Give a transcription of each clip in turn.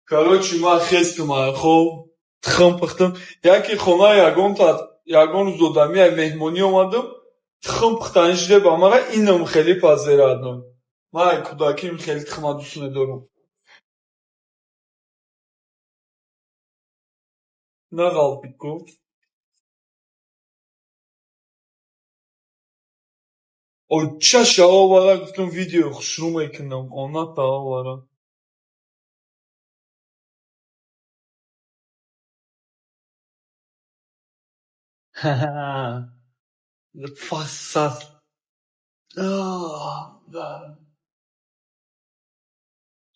Короче, ман хестум, хоб, тухм пухтам. Яке хона ягонта ягон рӯз одами ай меҳмонӣ омадам, тухм пухтанӣ шуда ба мара инам хеле пазерадам. Ман ай кӯдаким хеле тухма дӯст медорам. Нағалпид ку. Оча шаво бара гуфтам, видеои хушрӯ мекунам. Она таво бара. Фасад.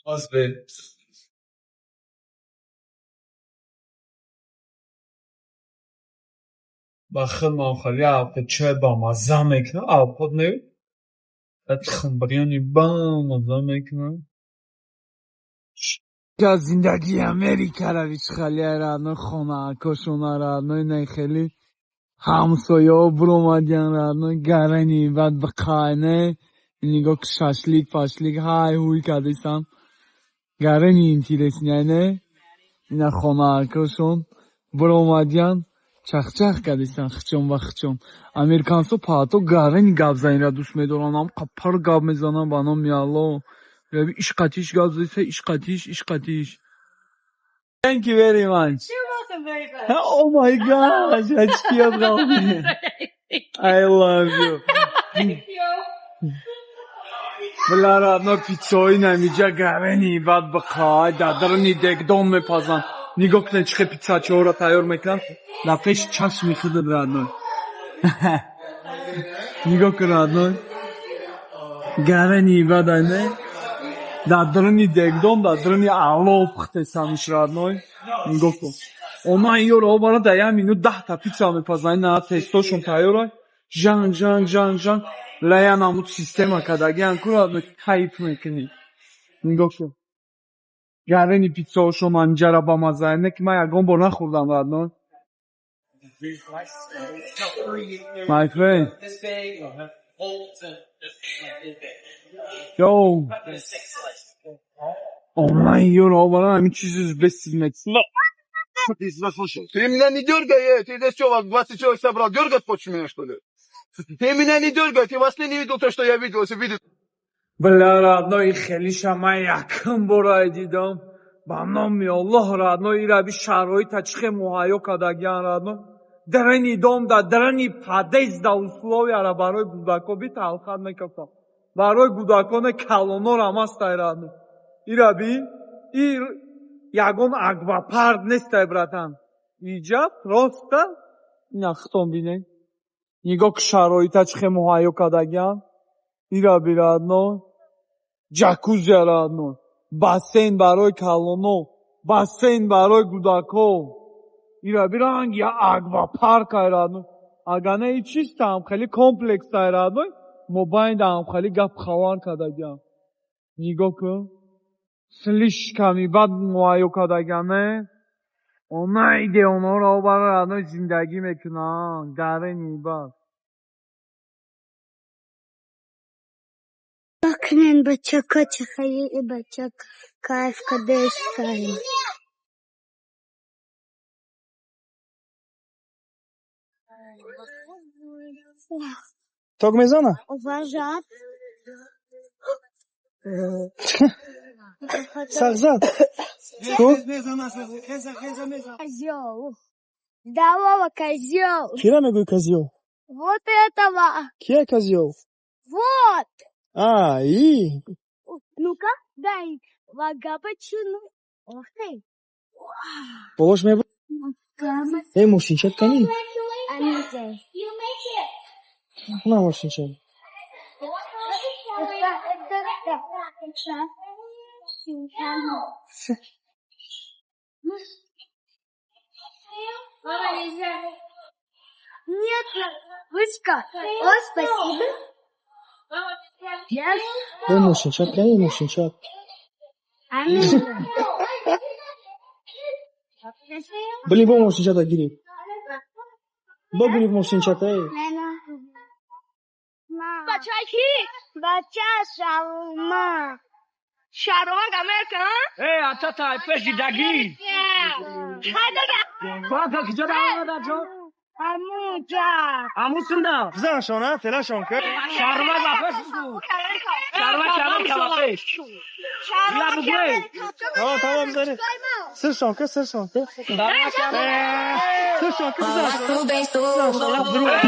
Азбе. Ба худ ман хеле чой бамазза мекунам, авқот не, тухм бирёни бамазза мекунам. Зиндагии Америкара вичхали родной, хонаакошона, родной, не хеле ҳамсояҳо биромадиян, родной, гарани баъд биқайне, нигоҳ, шашлик пашлик ҳай ҳуй кардистан. Гарани интересный не, ина хонаакошон биромадиян, чахчах кардистан хичон ба хичон. Американцо паҳто гарани гапзаниро дӯст медоранд, ам қаппар гап мезананд ба номи Алло. Иш қатиш гап задиса, иш қатиш, иш қатиш. Thank you very much. You're welcome very much. Oh my gosh, I feel It's okay. I love you. Thank you. Бля, родной, пиццои намиҷа гарани бад биқай, дар даруни дегдон мепазанд. Нигоҳ кунед, чӣ хел пиццачиҳоро тайёр мекунанд. Дар пеши чашми худат, родной. Нигоҳ кун, родной. Гарани бад не? Дар даруни дегдон, дар даруни алов пухтесаниш, родной. Нигоҳ кун. Она ёро обара дар як минут 10-та пицца мепазанд. Ина тестошон тайёра. Жанг, жанг, жанг, жанг. Ла намуд система кардагиан ку, родной, кайф мекунӣ. Нигоҳ кун. Гарени пиццаҳошон анҷара бамазза. Не ки ман ягон бор нахӯрдам, родной. My friend. Yo. Она ёро обара ҳамин чизи бесид мекунад. Ты слушай, ты меня не дергай, ты здесь что, вас 20 человек собрал, дергать хочешь меня, что ли? Ты меня не дергай, ты во сне не видел то, что я видел, если видел. Бля, родной, хелиша ман якум бора дидам. Ба номи Аллоҳ, родной, ираби шароита чӣ хел муҳайё кардагиан, родной. Дарани дом да дарани подъезд да условияра барои кӯдако би талхат мекафтам. Барои кӯдаконе калонорам ҳастай, родной. Ираби ир ягон аквапарк нестай, братан. Иҷа просто ина худтон бинед. Нигоҳ, шароита чӣ хел муҳайё кардагиан. Ираби, родной. Ҷакузи, родной. Бассейн барои калоно, бассейн барои кӯдако. Ираби ранги як аквапарк ай, родной. Агар не и чиста ҳам хеле комплекс ай, родной, мобайнда ҳам хеле гап хабар кардагиам. Нигоҳ кун. Слишком бад муҳайё кардагиан, не? Онаиде онҳоро обара, родной, зиндагӣ мекунанд. Гарени бад. Кунен бачака, чихели и бачак кайф кадестай. Ток мезана? Уважат. Сағзад. Ку? Козел. Здорово, козел. Кира мегӯй козел? Вот этого. Кия козел? Вот. А, и. Ну-ка, дай вага почину. Ох ты. Болош меб. Э, мошинчат кани? На мошинчат. Нет, ручка. О, спасибо. Э, мошинчат кани, мошинчат? Амина. Блин, бо мошинчата гирифт. Бо гирифт мошинчата, э. Бача ки? Бача шалма. Шаровак Америка, Э, атата, пеш дидагӣ. Бака киҷо омада ҷо? Ҳамунҷа. Амусунда. Бизаншона, телашон ка. Шаровак ба пеш бу. Шаровак Америка ба пеш. Я бугӯй. Тамом, тамом, бизанед. Сиршон ка, сиршон ка. Сиршон ка, бизаншона. Passo bem solto.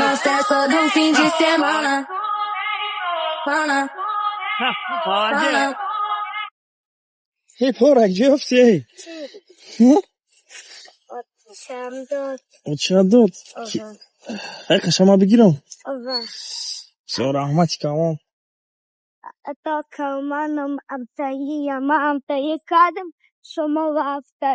Nossa, é só de um fim de semana. Mana, mana. Ҳей, порак, ҷо ёфти, эй? Отчам дод. Отча дод. Ай, қашама бигирам. Ова. Бисёр раҳмати калон. Ато калманам амтаи, ма амтаи кардам, шумо рафта.